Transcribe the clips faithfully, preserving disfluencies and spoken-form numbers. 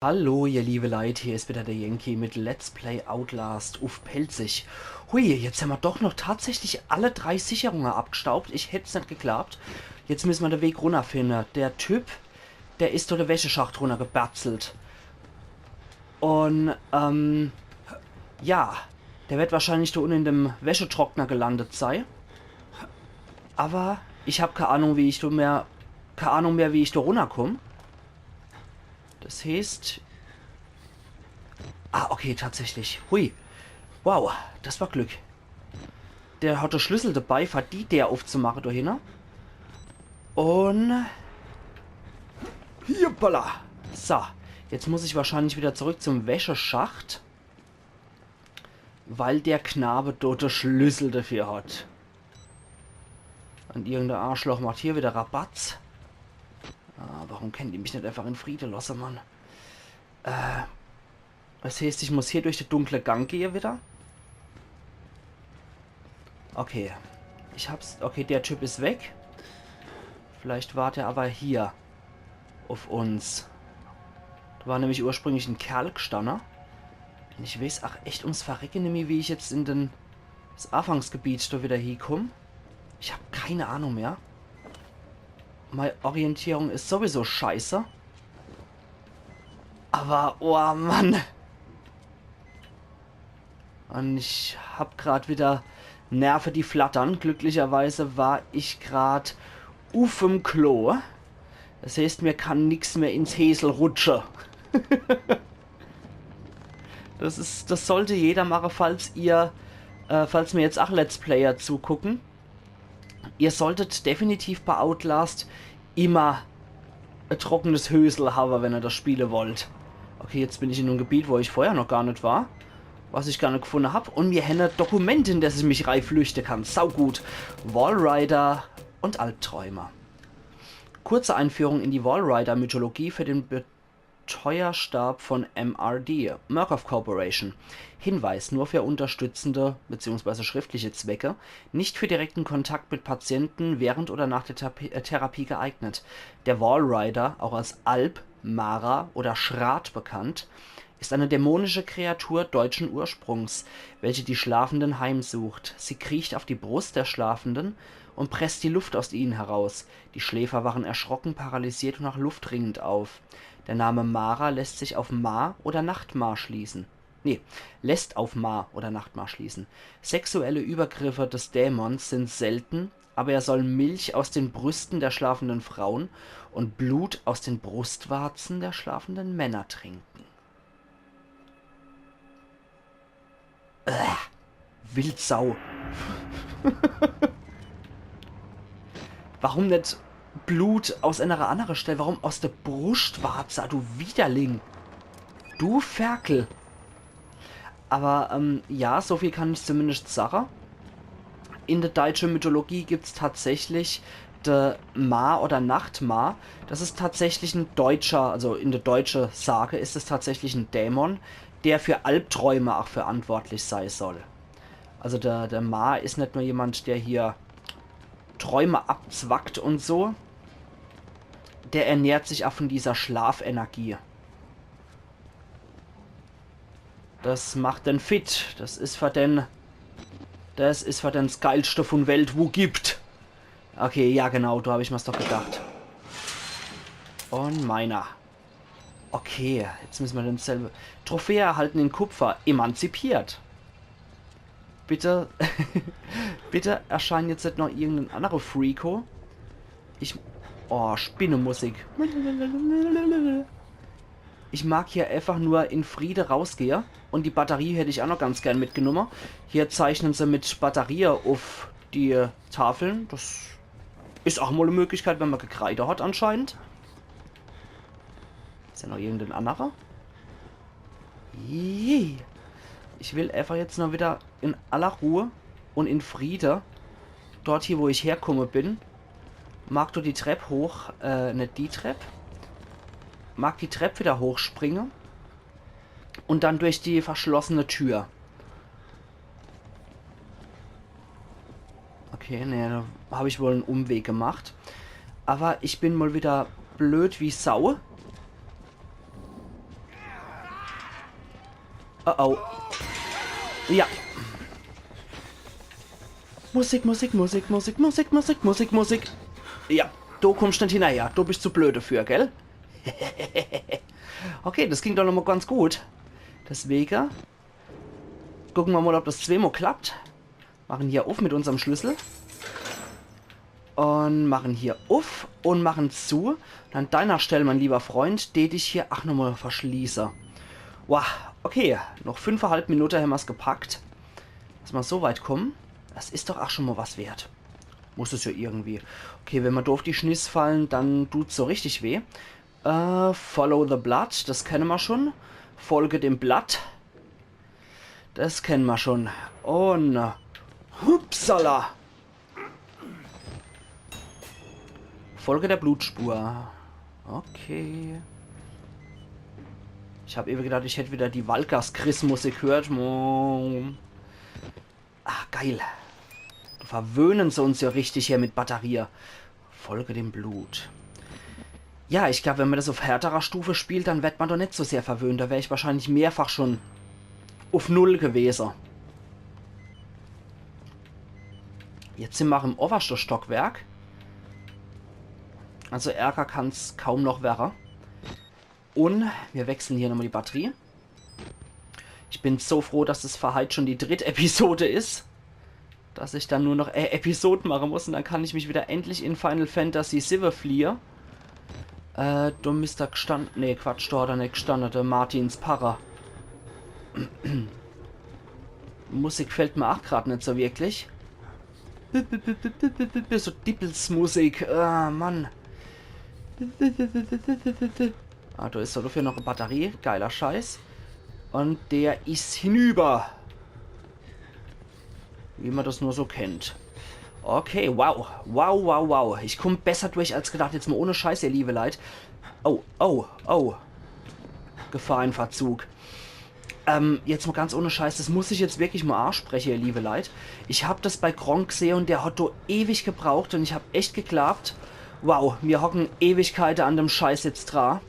Hallo, ihr liebe Leit, hier is wieder der Yankee mit Let's Play Outlast uff Pälzisch. Hui, jetzt hämmer doch noch tatsächlich alle drei Sicherunge abgstaubt. Ich hätt's net geglaabt. Jetzt müsse mer de Weg runnerfinne. Der Typ, der is durch de Wäscheschacht runnergebatzelt. Un, ähm, ja, der werd wahrscheinlich do unne in dem Wäschetrockner gelandet sei. Awwer ich hab kee Ahnung, wie ich do mehr, kee Ahnung mehr, wie ich do runnerkomm. Das heeßt... Ah, okay, tatsächlich. Hui. Wow, das war Glück. Der hat de Schlüssel dabei, fer die Deer uffzumache do hinne. Un... Hoppala. So, jetzt muss ich wahrscheinlich wieder zurück zum Wäscheschacht. Weil der Knabe do de Schlüssel dafür hat. Un irgendein Arschloch macht hier wieder Rabatz. Ah, warum kennen die mich net einfach in Friede losse, Mann? Äh, das heeßt, ich muss hier durch de dunkle Gang gehe wieder. Okay. Ich hab's. Okay, der Typ is weg. Vielleicht wart er awwer hier uff uns. Do war nämlich ursprünglich en Kerl gstanne. Un ich weeß ach echt ums Verrecke nimmi, wie ich jetzt in den, das Afangsgebiet do wieder hiekomm. Ich hab kee Ahnung mehr. Mei Orientierung is sowieso scheiße. Awwer, oh Mann. Un ich hab grad wieder Nerve, die flattern. Glücklicherweise war ich grad uffem Klo. Das heeßt, mir kann nix mehr ins Häsel rutsche. Das is, das sollt jeder mache, falls ihr, äh, falls mir jetzt ach Let's Player zugucken. Ihr solltet definitiv bei Outlast immer e trockenes Hösel hawwe, wenn ihr das spiele wollt. Okay, jetzt bin ich in em Gebiet, wo ich vorher noch gar net war. Was ich gar net gefunne hab. Un mir hänne e Dokument, in das ich mich reiflüchte kann. Saugut. Walrider un Albträumer. Kurze Einführung in die Walrider-Mythologie für den Be- Steuerstab von M R D, Murkoff Corporation. Hinweis: Nur für unterstützende beziehungsweise schriftliche Zwecke, nicht für direkten Kontakt mit Patienten während oder nach der Therapie, äh, Therapie geeignet. Der Walrider, auch als Alp, Mara oder Schrat bekannt, ist eine dämonische Kreatur deutschen Ursprungs, welche die Schlafenden heimsucht. Sie kriecht auf die Brust der Schlafenden und presst die Luft aus ihnen heraus. Die Schläfer wachen erschrocken, paralysiert und nach Luft ringend auf. Der Name Mara lässt sich auf Ma oder Nachtmar schließen. Nee, lässt auf Ma oder Nachtmar schließen. Sexuelle Übergriffe des Dämons sind selten, aber er soll Milch aus den Brüsten der schlafenden Frauen und Blut aus den Brustwarzen der schlafenden Männer trinken. Äh, Wildsau. Warum net Blut aus einer annere Stell? Warum aus der Brustwarze, du Widerling? Du Ferkel. Aber, ähm, ja, so viel kann ich zumindest sache. In der deutschen Mythologie gibt's tatsächlich de Ma oder Nachtmar. Das is tatsächlich en deutscher, also in der deutsche Sage is es tatsächlich en Dämon, der für Albträume auch verantwortlich sei soll. Also der, der Ma is net nur jemand, der hier Träume abzwackt und so. Der ernährt sich auch von dieser Schlafenergie. Das macht den fit. Das is für den, das is für den s Geilste von Welt, wo gibt. Okay, ja genau, do hab ich mir's doch gedacht. Und meiner. Okay, jetzt müssen wir denselbe. Trophäe erhalten in Kupfer. Emanzipiert. Bitte, bitte erscheint jetzt net noch irgendein anderer Freako. Ich, oh, Spinnemusik. Ich mag hier einfach nur in Friede rausgehe. Und die Batterie hätt ich auch noch ganz gern mitgenumme. Hier zeichnen se mit Batterie uff die Tafeln. Das is auch mal e Möglichkeit, wenn man Gekreide hat anscheinend. Is ja noch irgendein anderer? Jee. Ich will einfach jetzt noch wieder in aller Ruhe und in Friede dort hier, wo ich herkomme bin. Mag du die Trepp hoch, äh, net die Trepp. Mag die Trepp wieder hochspringe. Und dann durch die verschlossene Tür. Okay, nee, da hab ich wohl en Umweg gemacht. Aber ich bin mal wieder blöd wie Sau. Oh oh. Ja. Musik, Musik, Musik, Musik, Musik, Musik, Musik, Musik. Ja, du kommst net hinnerher. Du bist zu blöd dafür, gell? Okay, das ging doch nochmal ganz gut. Deswege gucke mer mal, ob das zweemol klappt. Machen hier uff mit unserm Schlüssel. Und machen hier uff und machen zu. Und an deiner Stell, mein lieber Freund, tät ich hier ach nochmal verschließe. Wow, okay, noch fünfehalb Minute hämmer's gepackt. Dass mer so weit kommen, das is doch ach schon mal was wert. Muss es ja irgendwie. Okay, wenn mer do uff die Schniss fallen, dann tut's so richtig weh. Äh, follow the blood, das kenne mer schon. Folge dem Blatt. Das kenne mer schon. Und, äh, hupsala. Folge der Blutspur. Okay. Ich hab ewe gedacht, ich hätt wieder die Valkas-Chris-Musik gehört. Mo- Ah, geil. Do verwöhnen se uns ja richtig hier mit Batterie. Folge dem Blut. Ja, ich glaub, wenn mer das uff härterer Stufe spielt, dann werd mer doch net so sehr verwöhnt. Do wär ich wahrscheinlich mehrfach schon uff null gewese. Jetzt sin mer im oberschte Stockwerk. Also ärger kann's kaum noch werre. Und mir wechseln hier nochmal die Batterie. Ich bin so froh, dass es für heit schon die dritte Episode is. Dass ich dann nur noch e Episode mache muss und dann kann ich mich wieder endlich in Final Fantasy siwwe fliehe. Äh, do misst er gestanne. Nee, Quatsch, do hat er net gestanne, der Martins Parre. Musik gefällt mer ach grad net so wirklich. So Dippelsmusik. Ah, Mann. Ah, do is so dafür noch e Batterie. Geiler Scheiß. Und der is hinüber. Wie mer das nur so kennt. Okay, wow. Wow, wow, wow. Ich komm besser durch als gedacht. Jetzt mal ohne Scheiß, ihr liebe Leit. Oh, oh, oh. Gefahr in Verzug. Ähm, jetzt mal ganz ohne Scheiß, das muss ich jetzt wirklich mal anspreche, ihr liebe Leit. Ich hab das bei Gronk gesehe und der hat do ewig gebraucht und ich hab echt geglaubt, wow, mir hocken Ewigkeite an dem Scheiß jetzt dra.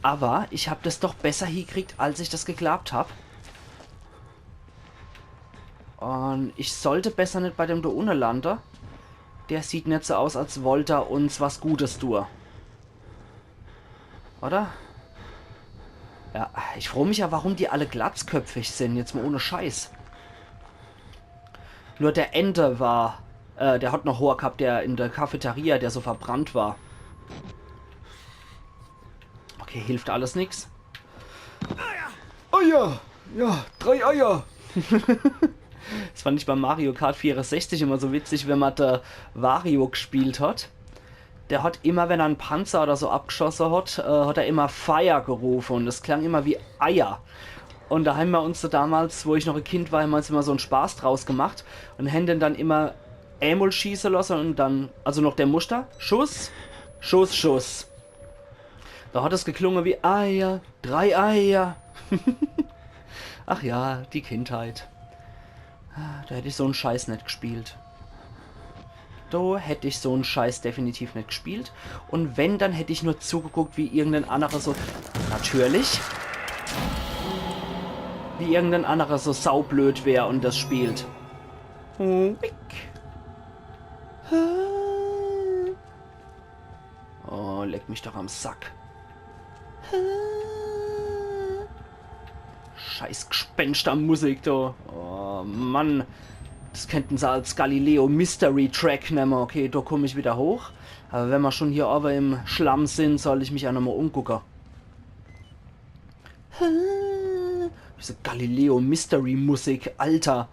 Aber ich hab das doch besser hiekriegt, als ich das geglaubt hab. Und ich sollt besser net bei dem do unne lande. Der sieht net so aus, als wollt er uns was Gutes tue. Oder? Ja, ich froo mich ja, warum die alle glatzköpfig sin, jetzt mal ohne Scheiß. Nur der Ende war, äh, der hat noch Hoor gehabt, der in der Cafeteria, der so verbrannt war. Okay, hilft alles nix. Eier! Ja, drei Eier! Das fand ich bei Mario Kart vierundsechzig immer so witzig, wenn man der Wario gespielt hat. Der hat immer, wenn er en Panzer oder so abgeschosse hat, äh, hat er immer Fire gerufe und das klang immer wie Eier. Und do hän mer uns so damals, wo ich noch e Kind war, hän mer uns immer so en Spaß draus gemacht und hän den dann immer emol schieße losse und dann, also noch dem Muster, Schuss, Schuss, Schuss. Do hat es geklunge wie Eier, drei Eier. Ach ja, die Kindheit. Do hätt ich so en Scheiß net gespielt. Do hätt ich so en Scheiß definitiv net gespielt. Und wenn, dann hätt ich nur zugeguckt, wie irgendein anderer so, natürlich, wie irgendein anderer so saublöd wär und das spielt. Wick. Oh, leck mich doch am Sack. Scheiß Gespenstermusik, do. Oh Mann. Das kennten se als Galileo Mystery Track nemme. Okay, do komm ich wieder hoch. Aber wenn mer schon hier owwe im Schlamm sin, soll ich mich ach nochmal umgucke. Diese Galileo Mystery Musik, Alter.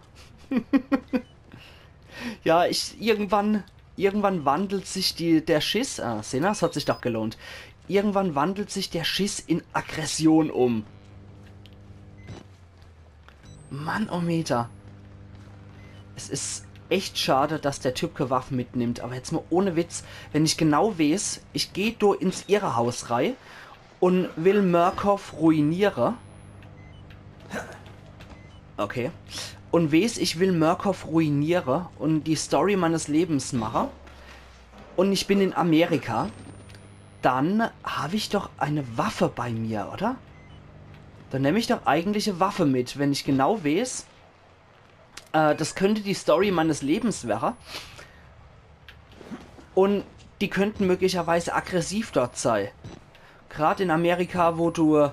Ja, ich, irgendwann, irgendwann wandelt sich die, der Schiss, ah, sehn er, es hat sich doch gelohnt. Irgendwann wandelt sich der Schiss in Aggression um. Mann, oh Meter. Es is echt schade, dass der Typ ke Waffe mitnimmt, aber jetzt mal ohne Witz, wenn ich genau wees, ich geh do ins Irrehaus rei und will Murkoff ruiniere. Okay. Und wees, ich will Murkoff ruiniere und die Story meines Lebens mache. Und ich bin in Amerika. Dann hab ich doch eine Waffe bei mir, oder? Dann nemm ich doch eigentlich e Waffe mit, wenn ich genau weeß, äh, das könnt die Story meines Lebens werre. Un die könnten möglicherweise aggressiv dort sei. Grad in Amerika, wo du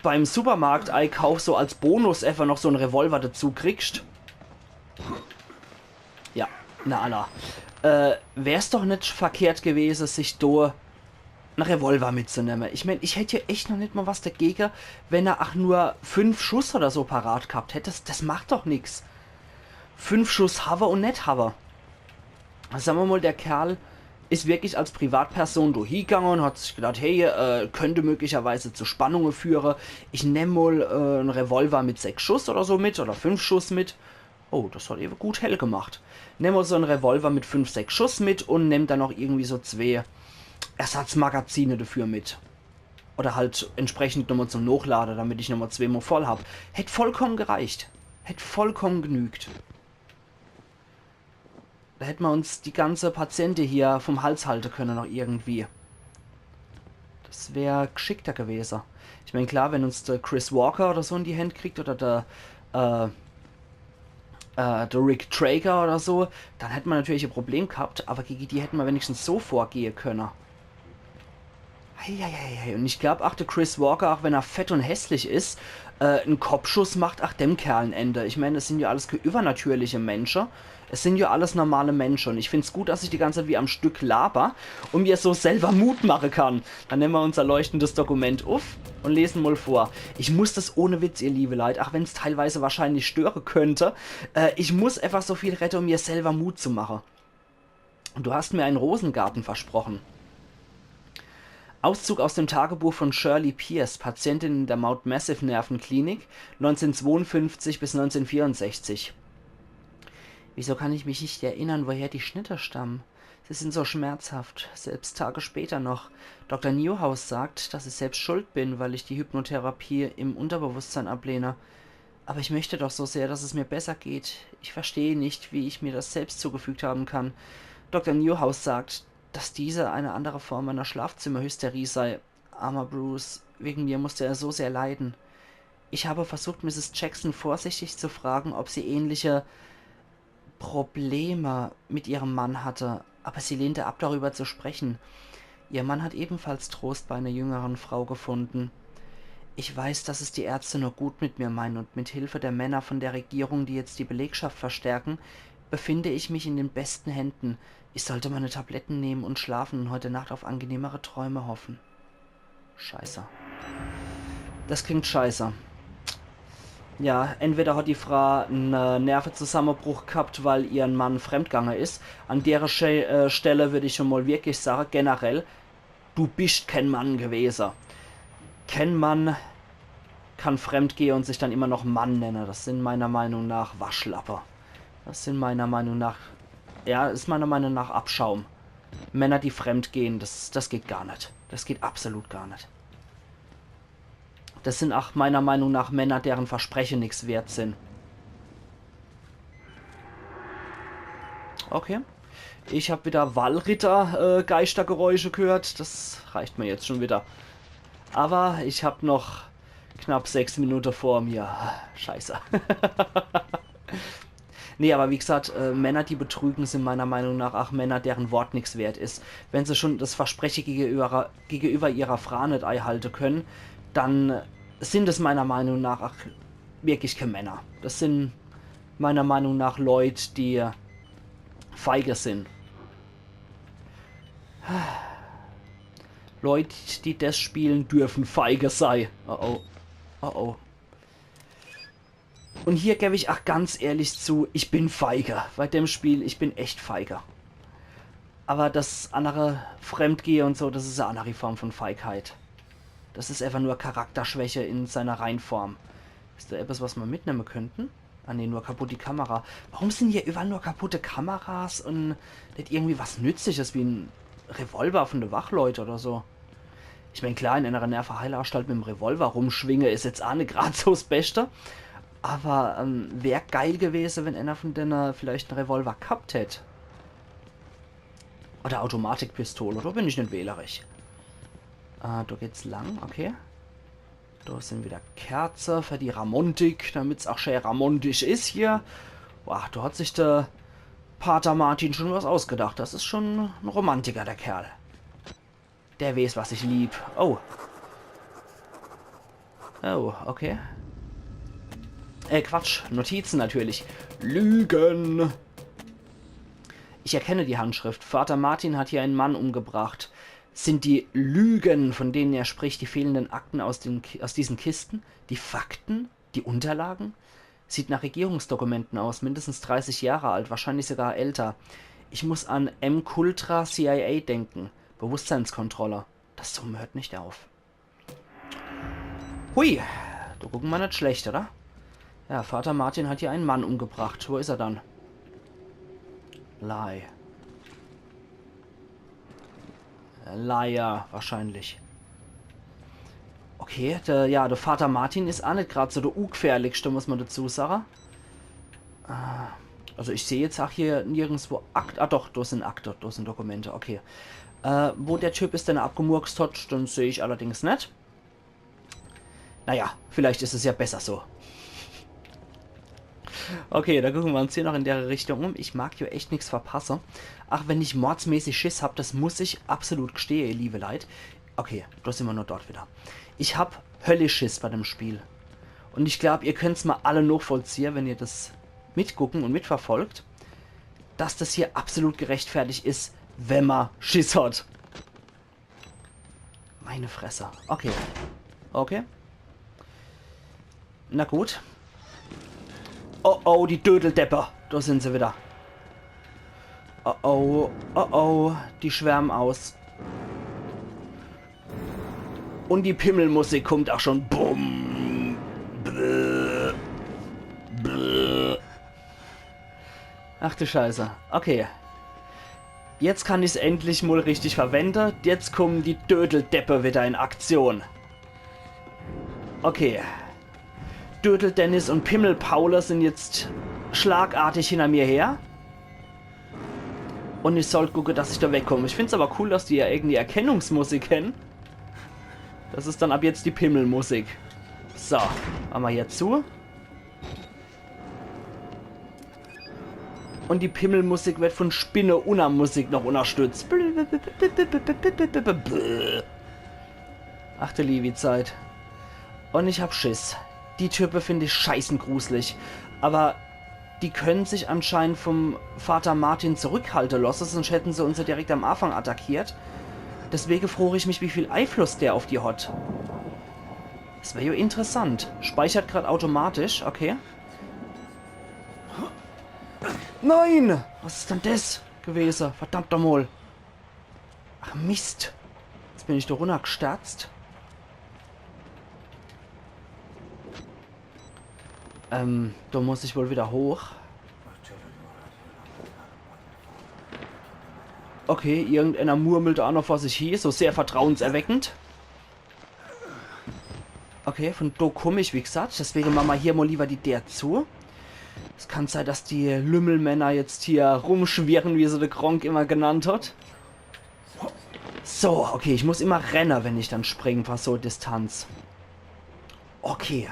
beim Supermarkt-Eikauf so als Bonus efach noch so en Revolver dazu kriegst. Ja, na alla. Äh, wär's doch net verkehrt gewese, sich do en Revolver mitzunemme. Ich mein, ich hätt jo echt noch net mal was dagege, wenn er ach nur fünf Schuss oder so parat gehabt hätt. Das, das macht doch nix. Fünf Schuss hawwe un net hawwe. Sa mer mal, der Kerl is wirklich als Privatperson do hiegange un hat sich gedacht, hey, äh, könnte möglicherweise zu Spannunge führe. Ich nemm mal, äh, en Revolver mit sechs Schuss oder so mit oder fünf Schuss mit. Oh, das hat ewe gut hell gemacht. Nemm mal so en Revolver mit fünf, sechs Schuss mit un nemm dann noch irgendwie so zwee Ersatzmagazine dafür mit. Oder halt entsprechend nochmal zum Nochlade, damit ich nochmal zweemal voll hab. Hätt vollkommen gereicht. Hätt vollkommen genügt. Da hätt mer uns die ganze Patiente hier vom Hals halte könne noch irgendwie. Das wär gschickter gewese. Ich mein, klar, wenn uns der Chris Walker oder so in die Händ kriegt oder der, äh, äh, der Rick Traeger oder so, dann hätt mer natürlich e Problem gehabt, aber gege die hätt mer wenigstens so vorgehe könne. Eieiei, und ich glaub, ach, der Chris Walker, ach wenn er fett und hässlich is, äh, en Kopfschuss macht ach dem Kerl en Ende. Ich mein, das sind ja alles ke-, übernatürliche Mensche. Es sind ja alles normale Mensche. Und ich find's gut, dass ich die ganze Zeit wie am Stück laber und mir so selber Mut mache kann. Dann nemme mer unser leuchtendes Dokument uff und lesen mal vor. Ich muss das ohne Witz, ihr liebe Leit, ach wenn's teilweise wahrscheinlich störe könnte, äh, ich muss einfach so viel rette, um mir selber Mut zu mache. Du hast mir einen Rosengarten versprochen. Auszug aus dem Tagebuch von Shirley Pierce, Patientin in der Mount Massive Nervenklinik, neunzehnhundertzweiundfünfzig bis neunzehnhundertvierundsechzig. Wieso kann ich mich nicht erinnern, woher die Schnitte stammen? Sie sind so schmerzhaft, selbst Tage später noch. Doktor Newhouse sagt, dass ich selbst schuld bin, weil ich die Hypnotherapie im Unterbewusstsein ablehne. Aber ich möchte doch so sehr, dass es mir besser geht. Ich verstehe nicht, wie ich mir das selbst zugefügt haben kann. Doktor Newhouse sagt, dass diese eine andere Form meiner Schlafzimmerhysterie sei. Armer Bruce, wegen mir musste er so sehr leiden. Ich habe versucht, Misses Jackson vorsichtig zu fragen, ob sie ähnliche Probleme mit ihrem Mann hatte, aber sie lehnte ab, darüber zu sprechen. Ihr Mann hat ebenfalls Trost bei einer jüngeren Frau gefunden. Ich weiß, dass es die Ärzte nur gut mit mir meinen und mit Hilfe der Männer von der Regierung, die jetzt die Belegschaft verstärken, befinde ich mich in den besten Händen. Ich sollte meine Tabletten nehmen und schlafen und heute Nacht auf angenehmere Träume hoffen. Scheiße. Das klingt scheiße. Ja, entweder hat die Frau en, äh, Nervezusammebruch gehabt, weil ihren Mann fremdgange is. An dere Sche-, äh, Stelle würd ich schon mal wirklich sage, generell, du bist kein Mann gewese. Kein Mann kann fremdgehe und sich dann immer noch Mann nenne. Das sind meiner Meinung nach Waschlappe. Das sind meiner Meinung nach, ja, is meiner Meinung nach Abschaum. Männer, die fremdgehen, das, das geht gar net. Das geht absolut gar net. Das sind ach meiner Meinung nach Männer, deren Verspreche nix wert sind. Okay. Ich hab wieder Wallritter, äh, Geistergeräusche gehört. Das reicht mir jetzt schon wieder. Aber ich hab noch knapp sechs Minute vor mir. Scheiße. Nee, aber wie gesagt, äh, Männer, die betrügen, sind meiner Meinung nach ach Männer, deren Wort nix wert is. Wenn sie schon das Verspreche gegenüber, gegenüber ihrer Frau net eihalte können, dann sind es meiner Meinung nach ach wirklich keine Männer. Das sind meiner Meinung nach Leute, die feige sind. Leute, die das spielen, dürfen feige sei. Oh oh. Oh oh. Und hier geb ich ach ganz ehrlich zu, ich bin feige. Bei dem Spiel, ich bin echt feige. Aber das andere Fremdgehe und so, das is eine andere Form von Feigheit. Das is einfach nur Charakterschwäche in seiner Reinform. Is da etwas, was wir mitnehmen könnten? Ah nee, nur kaputte Kamera. Warum sind hier überall nur kaputte Kameras und net irgendwie was Nützliches wie en Revolver von de Wachleute oder so? Ich mein, klar, in einer Nervenheilanstalt mit em Revolver rumschwinge is jetzt ach net grad so s Beste. Aber, ähm, wär geil gewese, wenn einer von denne vielleicht en Revolver gehabt hätt. Oder Automatikpistole, da bin ich net wählerisch. Äh, da geht's lang, okay. Do sin wieder Kerze für die Ramontik, damit's auch schee ramontisch is hier. Boah, do hat sich der Pater Martin schon was ausgedacht. Das is schon en Romantiker, der Kerl. Der weeß, was ich lieb. Oh. Oh, okay. Äh, Quatsch. Notizen natürlich. Lügen. Ich erkenne die Handschrift. Vater Martin hat hier einen Mann umgebracht. Sind die Lügen, von denen er spricht, die fehlenden Akten aus, den Ki-, aus diesen Kisten? Die Fakten? Die Unterlagen? Sieht nach Regierungsdokumenten aus, mindestens dreißig Jahre alt, wahrscheinlich sogar älter. Ich muss an M. Coulter, C I A, denken. Bewusstseinskontrolle. Das Summen hört nicht auf. Hui, do gucke mer net schlecht, oder? Ja, Vater Martin hat hier einen Mann umgebracht. Wo is er dann? Lai. Liar wahrscheinlich. Okay, der, ja, der Vater Martin is aa net grad so der Ugefährlichste, muss mer dazu sage. Äh, also ich seh jetzt auch hier nirgendswo Akt-, ah doch, do sin Akte, do sin Dokumente, okay. Äh, wo der Typ is, den er abgemurkst hat, den seh ich allerdings net. Naja, vielleicht is es ja besser so. Okay, dann gucke mer uns hier noch in der Richtung um. Ich mag hier echt nix verpasse. Ach, wenn ich mordsmäßig Schiss hab, das muss ich absolut gestehe, ihr liebe Leit. Okay, do sin mer nur dort wieder. Ich hab höllisch Schiss bei dem Spiel. Und ich glaub, ihr könnt's mal alle nochvollziehe, wenn ihr das mitgucken und mitverfolgt, dass das hier absolut gerechtfertigt is, wenn mer Schiss hat. Meine Fresse. Okay. Okay. Na gut. Oh oh, die Dödeldeppe. Do sin se wieder. Oh oh, oh oh, die schwärmen aus. Und die Pimmelmusik kommt auch schon. Bumm. Bläh. Bläh. Ach du Scheiße. Okay. Jetzt kann ich's endlich mal richtig verwende. Jetzt kommen die Dödeldeppe wieder in Aktion. Okay. Dödel Dennis und Pimmel Paule sind jetzt schlagartig hinter mir her. Und ich soll gucke, dass ich da wegkomme. Ich find's aber cool, dass die ja irgendwie Erkennungsmusik kennen. Das is dann ab jetzt die Pimmelmusik. So, mache mer hier zu. Und die Pimmelmusik wird von Spinne-Unna-Musik noch unterstützt. Ach du liebi Zeit. Und ich hab Schiss. Die Type find ich scheißengruselig. Aber die können sich anscheinend vom Vater Martin zurückhalte losse, sonst hätten se uns ja direkt am Anfang attackiert. Deswege frog ich mich, wie viel Einfluss der auf die hat. Das wär ja interessant. Speichert grad automatisch, okay. Nein! Was is denn das gewese? Verdammt noch mal. Ach Mist. Jetzt bin ich da runnergesterzt. Ähm, da muss ich wohl wieder hoch. Okay, irgendeiner murmelt auch noch vor sich hin, so sehr vertrauenserweckend. Okay, von do komm ich, wie gesagt. Deswege mache mer hier mal lieber die Deer zu. Es kann sein, dass die Lümmelmänner jetzt hier rumschwirren, wie se de Gronkh immer genannt hat. So, okay, ich muss immer renne, wenn ich dann spring, was so Distanz. Okay.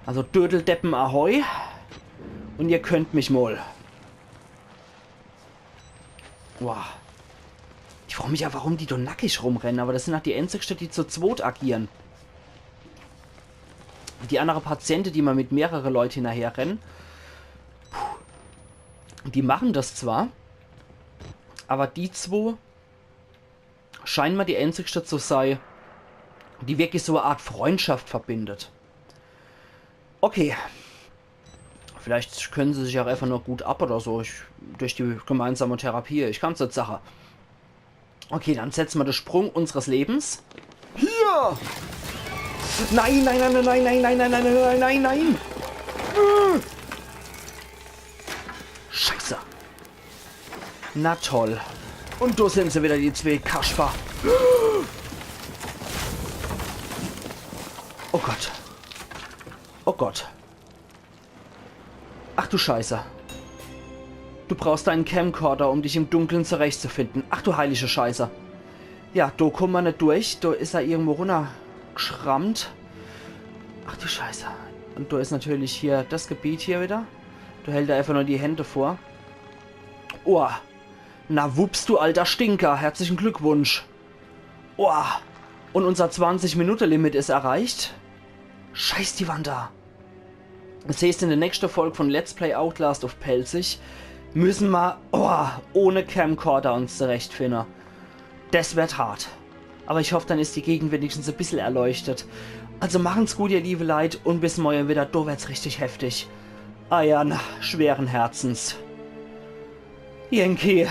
Also Dödeldeppen ahoi. Und ihr könnt mich mal. Boah. Ich frag mich ja, warum die do nackig rumrennen, aber das sind halt die einzigste, die zu zweit agieren. Die andere Patiente, die mal mit mehrere Leute hinterherrennen, puh, die machen das zwar, aber die zwei scheinen mal die einzigste zu sein, die wirklich so eine Art Freundschaft verbindet. Okay. Vielleicht können sie sich auch einfach nur gut ab oder so. Ich, durch die gemeinsame Therapie. Ich kann's net sache. Okay, dann setzen wir den Sprung unseres Lebens. Hier! Nein, nein, nein, nein, nein, nein, nein, nein, nein, nein, nein, nein! Äh! Scheiße. Na toll. Und do sind se wieder, die zwei Kasper. Oh Gott. Oh Gott. Ach du Scheiße. Du brauchst einen Camcorder, um dich im Dunkeln zurechtzufinden. Ach du heilige Scheiße. Ja, do kommen wir net durch. Do is er irgendwo runnergeschrammt. Ach du Scheiße. Und do is natürlich hier das Gebiet hier wieder. Do hält er einfach nur die Hände vor. Oh. Na wups, du alter Stinker. Herzlichen Glückwunsch. Oh. Und unser zwanzig Minute Limit is erreicht. Scheiß die Wand da. Das heißt, in der nächsten Folge von Let's Play Outlast uff Pälzisch müssen ma, oh, ohne Camcorder uns zurechtfinden. Das wird hart. Aber ich hoff, dann is die Gegend wenigstens e bissel erleuchtet. Also machen's gut, ihr liebe Leit, und bis morgen wieder, do wird's richtig heftig. Eiern schweren Herzens. Yankee.